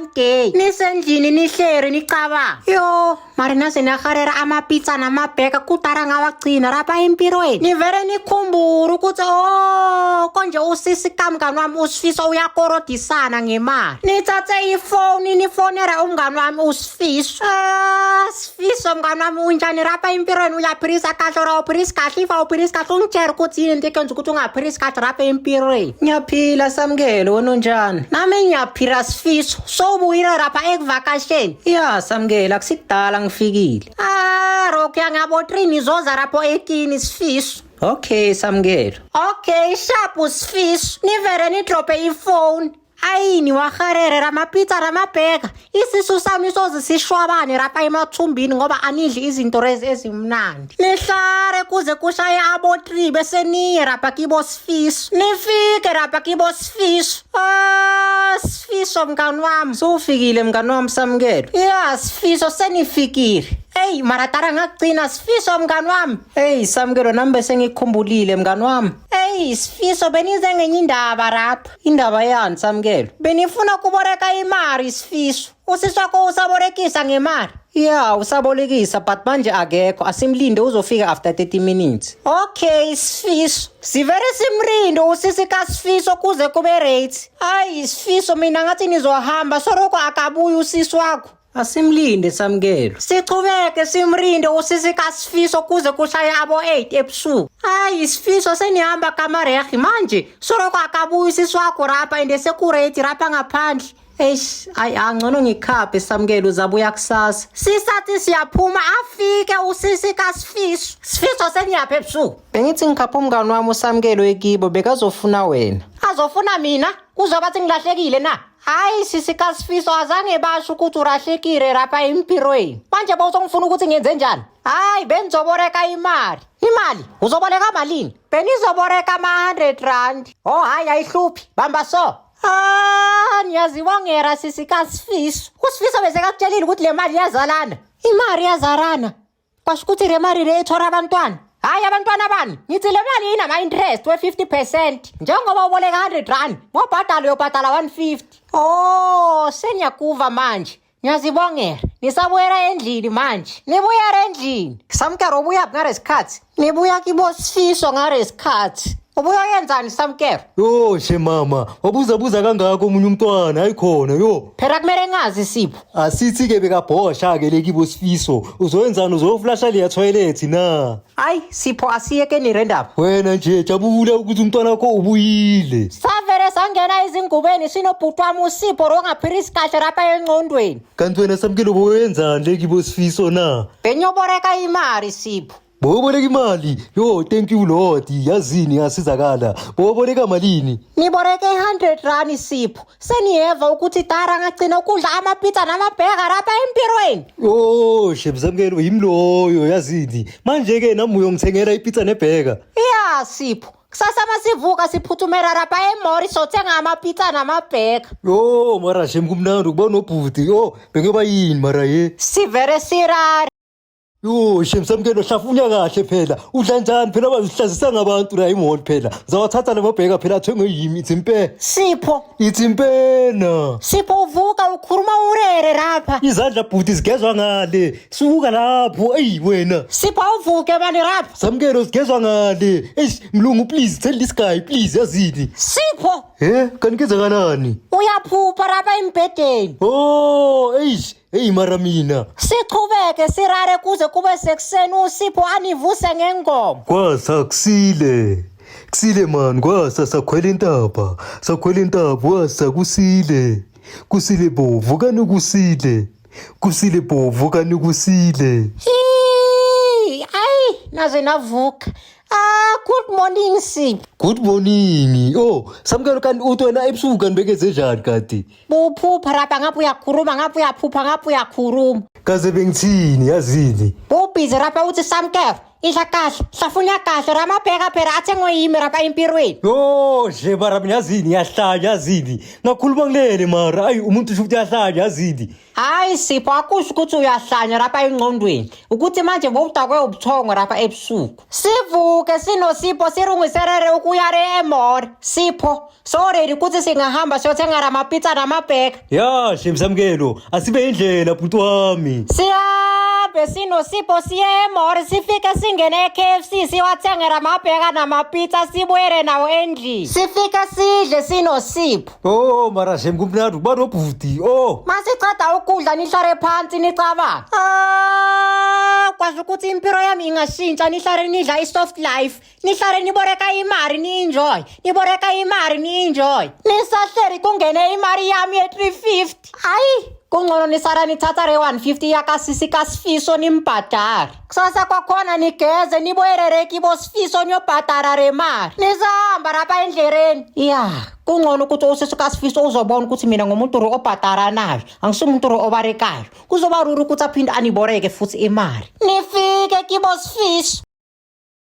one day. Nisendlini nihlere nicabanga. Yo, mari naze naharera amapizza namabheka kudala ngawagcina lapha empilweni. Nivele nikhumbule ukuthi oh, konje usisi kamngani wami uSifiso uyakorodisana ngemali. Nithathe ifoni nifonela umngani wami uSifiso. Ah, Sifiso mngani wami unjani lapha empilweni uyaphilisa kahle or awuphilisi kahle if awuphilisi kahle ungitshele ukuthi yini into ekwenza ukuthi ungaphilisi kahle lapha empilweni. Ngiyaphila Samkelo, wena unjani? Nami ngiyaphila Sifiso. Sowubuyile lapha ekuvakasheni. Ya Samkelo, akusikudala ngifikile. Ah, Rocky ngabo 3 nizoza lapho ekini Sifiso. Okay Samkelo. Okay, sharp Sifiso. Nivele nidrope ifoni. Ayini waharere ramapizza ramabheka. Isisu sami soze sishwabane lapha emathumbini ngoba anidli izinto lezi ezimnandi. Nihlale kuze kushaye abo 3 bese niye lapha kibo Sifiso. Nifike lapha kibo Sifiso. Ah, Sifiso mngani wami. Sowufikile mngani wami Samkelo. Ya, Sifiso senifikile. Eyi, maratara ngakugcina Sifiso mngani wami. Hey Samkelo, nami bese ngikukhumbulile mngani wami. Eyi, Sifiso benize ngenye indaba lapha. Indaba yani Samkelo? Benifuna kuboreka imali Sifiso. Usisi wakho usaborekisa ngemali. Ya, usabolekisa but manje akekho. Asimlinde uzofika after 30 minutes. Okay, Sifiso. Sivele simrinde usisi kaSifiso kuze kube rate. Hayi Sifiso mina ngathi nizohamba soroko akabuyi usisi wakho. Asimlinde Samkelo. Sichubeke simrinde usisi kaSifiso kuze kushaye abo 8 ebusuku. Hayi Sifiso senihamba kamarehi manje soroko akabuyi usisi wakho rapha ende sekurate rapha ngaphandle. Eish, ayi angcono ngikhaphe Samkelo uzabuya kusasa. Sisathi siyaphuma afike usisi kaSifiso. Sifiso seniyaphi ebusuku? Bengithi ngikhapha umngani wami uSamkelo ekibo bekazofuna wena. Azofuna mina? Kuzoba sengilahlekile na? Hayi sisi kaSifiso azange basho ukuthi urahlekile lapha empilweni. Manje bowusongifuna ukuthi ngenze njani? Hayi benizoboreka imali. Imali? Uzoboleka malini? Benizoboreka ama-100 rand. Oh hayi ayihluphi. Bamba so. Ah, niyazibongera sisi kaSifiso. USifiso bese kakutshelile ukuthi le mali iyazalana. Imali iyazalana. Kwasho ukuthi le mali le ethwala abantwana. Hayi abantwana bani? Ngithi le mali inama-interest we-50%. Njengoba uboleka 100 rand, ngobhadala uyobhadala 150. Oh, seniyakuva manje. Ngiyazibongela. Nisabuyela endlini manje. Nibuyela endlini. Samkelo ubuyaphi ngalesikhathi? Nibuya kibo Sifiso ngalesikhathi. Ubuya uyenzani Samkelo? Yo she mama, wabuza buza kangaka omunye umntwana ayikhona yo. Phela kumele ngazi Sipho. Asithi ke bekabhosha ke lekibo Sifiso. Uzoyenzani uzoflasha leya toilet na? Hayi Sipho asiyekeni le ndaba. Wena nje jabula ukuthi umntwana wakho ubuyile. Savele sangena ezingubeni sinobhuti wami uSipho rongaphilisi kahle lapha engqondweni. Kanti wena Samkelo boyenzani lekibo Sifiso na? Benyoboreka imali Sipho. Boboleka imali. Yo thank you Lord. Yazini ngasizakala. Boboleka malini? Niboreke 100 rand Sipho. Seniyeva ukuthi tara ngagcina ukudla amapizza namabheka lapha empilweni. Yo Shemsamkelo yimi loyo yazini. Manje ke nami uyongithengela ipizza nebheka. Ya Sipho. Kusasa masivuka siphuthumela lapha eMori sothenga amapizza namabheka. Yo mara shem kumnandi ukuba nobhuti. Yo bengiyoba yini mara ye. Sivele sirare. Yo Shemsamkelo hlafunya kahle phela. Udla njani phela bazihlazisa ngabantu la imall phela. Zawathatha lamabheka phela athengwe yimi ithi impe. Sipho, Ithi impena. Sipho uvuka ukhuluma urere lapha. Izandla bhuti zigezwa ngale. Suka lapho eyi wena. Sipho uvuke mani lapha. Samkelo zigezwa ngale. Eish mlungu please tell this guy please yazini. Sipho, He kanti kenzakalani? uyaphupha lapha embhedeni. Oh eish Hey mara mina. Siqhubeke sirare kuze kube sekuseni uSipho anivuse ngengoma. Kwasa kusile. Kusile man kwasa sakhwela intaba. Sakhwela intaba kwasa kusile. Kusile bo vukani kusile. Kusile bo vukani kusile. Hii, Ayi, naze navuka. Ah, good morning Sipho. Good morning. Oh, Samkelo kanti uthi wena ebusuku kanti bekeze njani kati? Buphupha rapha ngapha uyakhuluma ngapha uyaphupha ngapha uyakhuluma. Kaze bengithini yazini? Buphupha. Ubhizi rapha uthi Samkelo, idla kahle, hlafunya kahle, ramabheka phela athengwe yimi rapha empirweni. Yo, nje mara mina yazini ngiyahlanya yazini. Ngakhuluma ngilele mara ayi umuntu usho ukuthi uyahlanya yazini. Hayi Sipho, akusho ukuthi uyahlanya rapha engqondweni. Ukuthi manje bowudakwe ubuthongo rapha ebusuku. Sivuke sinoSipho sirungiserere ukuya re emore. Sipho, so ready ukuthi singahamba siyothenga ramapizza namabheka. Ya, shem Samkelo, asibe indlela bhuti wami. Sihambe sinoSipho siye emore sifike singene e-KFC siwathenge ramabheka namapizza sibuyele nawo endlini. Sifike sidle sinoSipho. Oh, mara shem kumnandi ukuba nobhuti. Oh. Masiceda ukudla nihlale phansi nicabanga. Ah, kwazi ukuthi impilo yami ingashintsha nihlale nidla i-soft life. Nihlale niboreka imali ni-enjoy. Niboreka imali ni-enjoy. Nisahleli kungene imali yami ye-350. Hayi, kungcono nisala nithatha re 150 yakasisi kaSifiso nimbhadare. Kusasa kwakhona nigeze nibuyelele kibo Sifiso niyobhadara re mali. Nisahamba lapha endleleni. Ya, kungcono ukuthi usisi kaSifiso uzobona ukuthi mina ngumuntu ro obhadaranayo, angisumuntu ro obarekayo. Kuzoba ruri ukuthi aphinde aniboreke futhi imali. Nifike kibo Sifiso.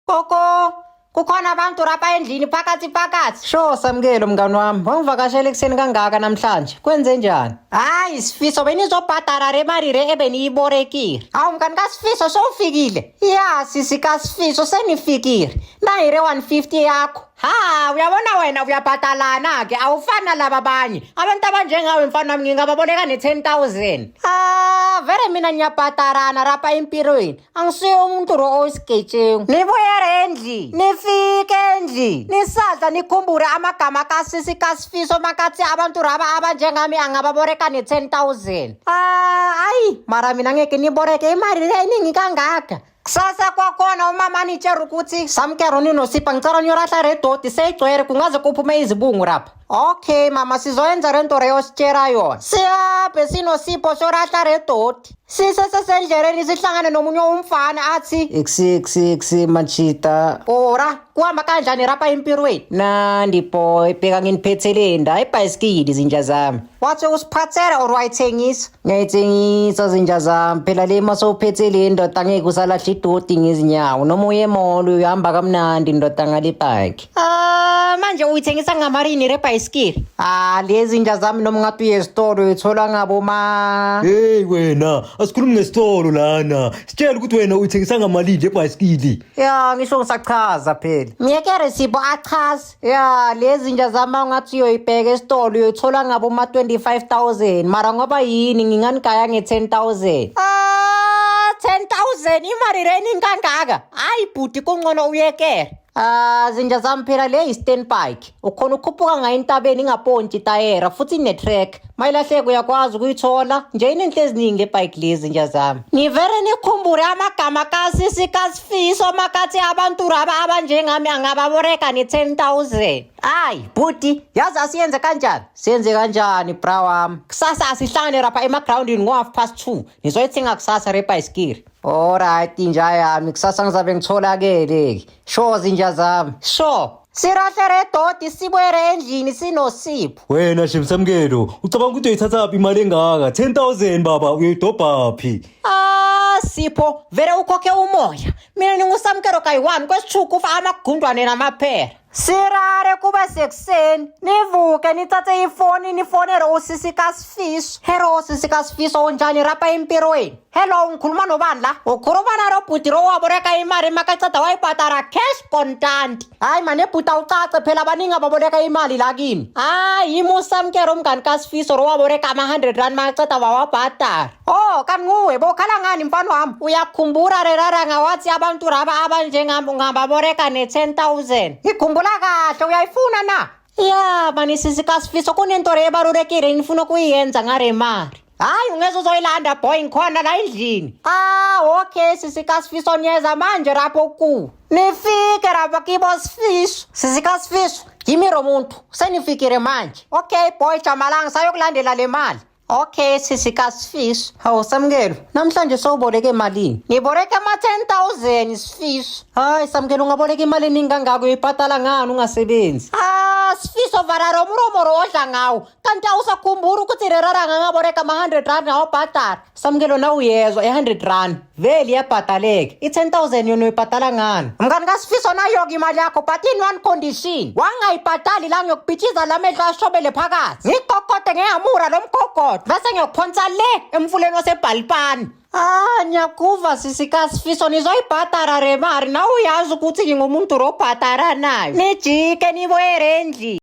Koko, kukhona abantu lapha endlini phakathi phakathi. Sho Samkelo mngani wami, wangivakashela ekuseni kangaka namhlanje. Kwenze njani? Hayi Sifiso, benizobhadara re mali re ebeniyiborekile. Hawu mngani kaSifiso sowufikile. Ya sisi kaSifiso senifikile. Nayi re 150 yakho. Ha, uyabona wena uyabhadalana ke awufani nalaba abanye. Abantu abanjengawe mfana wami ngingababoleka ne-10,000. Ah, vele mina ngiyabhadarana lapha empilweni. Angisuye umuntu ro oyisigebengu. Nibuyele endlini. Nifike endlini. Nisadla nikhumbule amagama kasisi kaSifiso makathi abantu raba abanjengami angababoreka ne-10,000. Ah, ayi, mara mina ngeke niboreke imali le eningi kangaka. Kusasa kwakhona umama nitshela ukuthi Samkelo ninoSipho ngicela niyorahla redoti seyigcwele kungaze kuphume izibungu lapha. Okay mama sizoyenza lento leyo ositshela yona. Sihambe sinoSipho siyorahla redoti. Sisesesendleleni sihlangane nomunye umfana athi Eksi eksi eksi machita. Ora, kuhamba kanjani rapha empilweni? Nandi boy, bheka nginiphathele nda ibhayisikili zinja zami. Wathi usiphathela or wayithengisa? Ngiyayithengisa zinja zami. Phela le masowuphethe le ndoda angeke usalahla idoti ngezinyawo. Noma uye e-mall uyahamba kamnandi ndoda ngale bike. Ah, manje uyithengisa ngamalini re bhayisikili? Ah, lezi zinja zami noma ungathi uye esitolo uyithola ngabo ma. Hey wena, asikhulumi ngesitolo lana. Sitshela ukuthi wena uyithengisa ngamalini le bhayisikili. Ya, ngisho ngisachaza phela. Myekere Sipho achaze. Ya, lezi zinja zami ungathi uyoyibheka esitolo uyothola ngabo ma 25,000. Mara ngoba yini nginganigaya nge-10,000. Ah, 10,000 imali le eningi kangaka. Hayi bhuti kungcono uyekere. Ah, zinja zami phela le i-stand bike. Ukhona ukukhuphuka ngayo entabeni ingapontshi itayera futhi ine-track. Mayilahleka uyakwazi ukuyithola. Nje inenhle eziningi le bike lezi zinja zami. Ngivele nikhumbule amagama kasisi kaSifiso makathi abantu raba abanjengami angababoreka ne-10,000. Hayi bhuti, yazi asiyenze kanjani? Siyenze kanjani bra wami? Kusasa asihlangane lapha emagrawundini ngo-2:30. Nizoyithenga kusasa re bhayisikili. Alright inja yami, kusasa ngizabe ngitholakele. Sho zinja zami. Sure. Sirahle redoti sibuyele endlini sinoSipho. Wena shem Samkelo, ucabanga ukuthi uyithathaphi imali engaka? 10,000 baba, uyoyidobhaphi? Ah, Sipho, vele ukhokhe umoya. Mina ninguSamkelo kayi-1 kwesithuku ufa amagundwane namaphera. Sirare kube sekuseni nivuke nithathe ifoni nifonele usisi kaSifiso. Hello sisi kaSifiso unjani rapha empilweni? Hello ngikhuluma nobani la? Ukhuluma nalo bhuti lo waboleka imali makaceda wayibhadara cash kontanti. Hayi mane bhuti awucace phela baningi ababoleka imali la kimi. Hayi yimi uSamkelo umngani kaSifiso lo waboleka ama-100 rand makaceda wawabhadara. Oh kanti nguwe bokhala ngani mfana wami? Uyakhumbula rerara ngawathi abantu raba abanjengami ungababoleka ne-10,000. Ngikhumbula kahle uyayifuna na? Ya mani sisi kaSifiso kunento le ebalulekile ngifuna ukuyenza ngale mali. Hayi ungeze uzoyilanda boy ngikhona la endlini. Ah okay sisi kaSifiso niyeza manje lapho ku. Nifike lapha kibo Sifiso. Sisi kaSifiso yimi ro muntu senifikile manje. Okay boy jamalanga sayokulandela le mali. Okay sisi kaSifiso. Hawu Samkelo, namhlanje sowuboleke malini? Ngiboleke ama-10,000 Sifiso. Hayi Samkelo, ungaboleka imali eningi kangaka uyibhadala ngani ungasebenzi? Ah Sifiso vala lo mulomo lo odla ngawo. Kanti awusakhumbuli ukuthi lerara ngangaboreka ama-100 rand ngawabhadala. Samukelo na uyezwa i-100 rand vele iyabhadaleka. I-10,000 yona uyibhadala ngani? Mngani kaSifiso nayo-ke imali yakho but in one condition. Wangayibhadali la ngiyokupitshiza la mehlo ashobele phakathi. Ngikokode ngehamura lo mgogodo bese ngiyokuphonsa le emfuleni wasebhalipani. Ah, ngiyakuva sisi kaSifiso nizoyibhadara re mari nawe uyazi ukuthi ngingumuntu robhadara nayo. Nijike nibuyele endlini.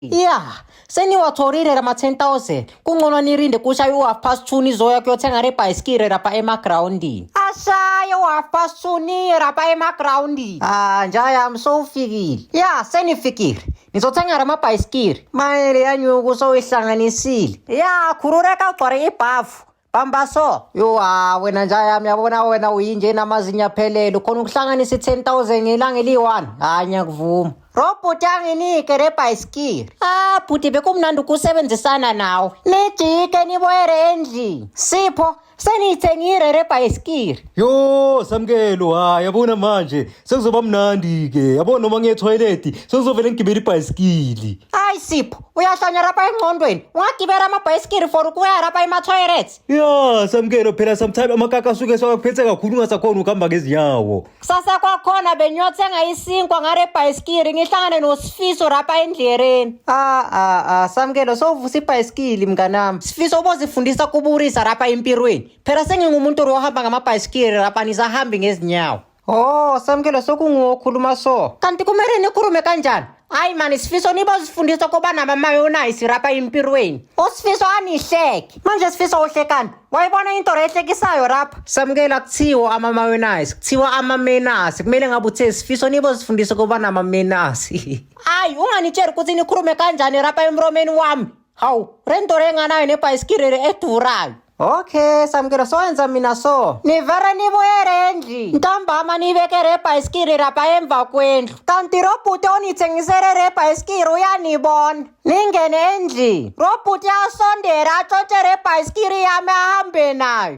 Ya, seniwatholile lama 10,000. Kungcono nirinde kushaye u-2:30 nizoya kuyothenga le bhayisikili lapha emagrawundini. Ashaye u-2:30 niye lapha emagrawundini. Ah, njayami sowufikile. Ya, senifikile. Nizothenga lamabhayisikili. Maye yanyuku sowuyihlanganisile. Ya, khululeka ugcwale ibhafu. Bamba so. Yo ha wena nja yami yabona wena uyinje namazinyo aphelele ukhona ukuhlanganisa i-10,000 ngelanga eliyi-1. Hayi ngiyakuvuma. Robhuti anginike le bhayisikili. Ah bhuti bekumnandi ukusebenzisana nawe. Nijike nibuyele endlini. Sipho seniyithengile le bhayisikili. Yo Samkelo hayi yabona manje sekuzoba mnandi ke yabona noma ngiye toilet sengizovele ngigibele ibhayisikili. Hayi Sipho uyahlanya lapha engqondweni. Ungagibela amabhayisikili for ukuya lapha ema-toilet. Ya Samkelo phela sometimes amakaka asuke sewakuphethe kakhulu ungasakhona ukuhamba ngezinyawo. Kusasa kwakhona bengiyothenga isinkwa ngale bhayisikili ngihlangane noSifiso lapha endleleni. Ah ah ah Samkelo sowuvusa ibhayisikili mnganami. Sifiso ubozifundisa kuburisa lapha empilweni. Phela sengingumuntu ohamba ngamabhayisikili lapha nisahambi ngezinyawo. Oh Samkelo sokunguwe okhuluma so. Kanti kumele nikhulume kanjani? Hayi mani Sifiso nibozifundisa kuba namamayonayisi lapha empilweni. USifiso anihleke. Manje Sifiso uhlekani? Wayibona into ehlekisayo lapha. Samukela kuthiwa ama-mayonnaise, kuthiwa ama-menasi. Kumele ngabe uthe Sifiso nibozifundisa kuba nama-menasi. Hayi unganitsheli ukuthi nikhulume kanjani lapha emlomeni wami. Hawu, rento lenganayo nebhayisikili le edurayo. Okay, Samukelo sowenza mina so. Nivere nibuyele endlini. Ntambama nibekele ibhayisikili lapha emva kwendlu. Kanti lo bhuti onithengisele le bhayisikili uyanibona. Ningene endlini. Lo bhuti asondele atshontshe le bhayisikili yami ahambe nayo.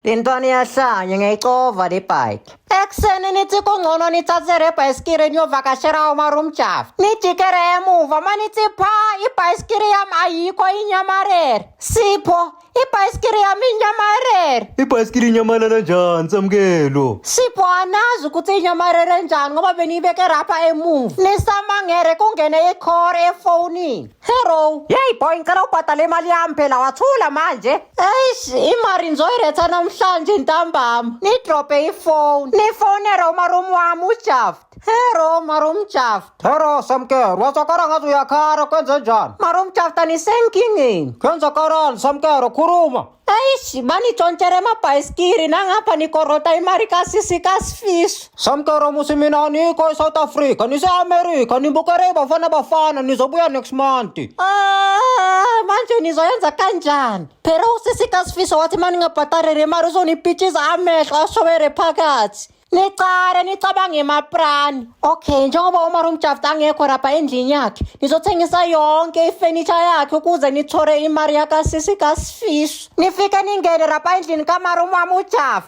Le ntwana iyahlanya ngiyayicova le bike. Ekuseni nithi kungcono nithathe le bhayisikili niyovakashela umarumjavu. Nijikele emuva manithi pha ibhayisikili yami ayikho inyamarere. Sipho, ibhayisikili yami inyamarere. Ibhayisikili inyamalala njani Samkelo? Sipho anazi ukuthi inyamarere njani ngoba beniyibeke lapha emuva. Nisamangere kungene i-call efonini. Hello. Hey boy, ngicela ubhadale imali yami phela wathula manje. Eish, imali ngizoyiretha namhlanje ntambama. Nidrope ifoni. Nifonele umalume wami uJaft. Hello malume Jaft. Hello Samkelo, wazwakala ngathi uyakhala kwenze njani? Malume Jaft anisenkingeni. Kwenzakalani Samkelo khuluma. Eish, banitshontshele amabhayisikili nangapha nikorota imali kasisi kaSifiso. Samkelo musi mina anikho eSouth Africa, nise-America, nibukele Bafana Bafana, nizobuya next month. Ah, manje nizoyenza kanjani? Phela usisi kaSifiso wathi uma ningabhatalele imali uzonipitshiza amehlo ashobele phakathi. Nicare nicabange emaprani. Okay, njengoba uMarum Jaft angekho lapha endlini yakhe, nizothengisa yonke ifurniture yakhe ukuze nithole imali yakasisi kaSifiso. Nifike ningene lapha endlini kamarum wami uJaft.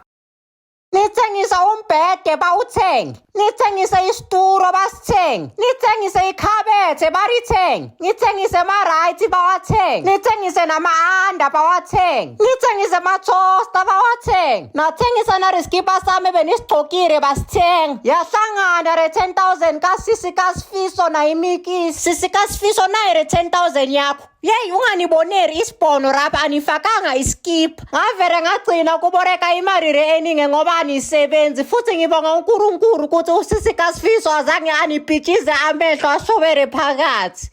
Nithengise umbhede bawuthenge. Nithengise isituro basithenge. Nithengise ikhabethe balithenge. Nithengise ama-right bawathenge. Nithengise nama-anda bawathenge. Nithengise ama-toaster bawathenge. Nathengisa nariskipa sami benisigcokile basithenga. Yahlangana re 10,000 kasisi kaSifiso nayimikisi. Sisi kaSifiso nayi re 10,000 yakho. Yeyi unganiboneri isibhono rapha anifakanga iskipha. Ngavele ngagcina ukuboreka imali le eningi ngoba anisebenzi futhi ngibonga uNkulunkulu ukuthi usisi kaSifiso azange anipitshize amehlo ashobele phakathi.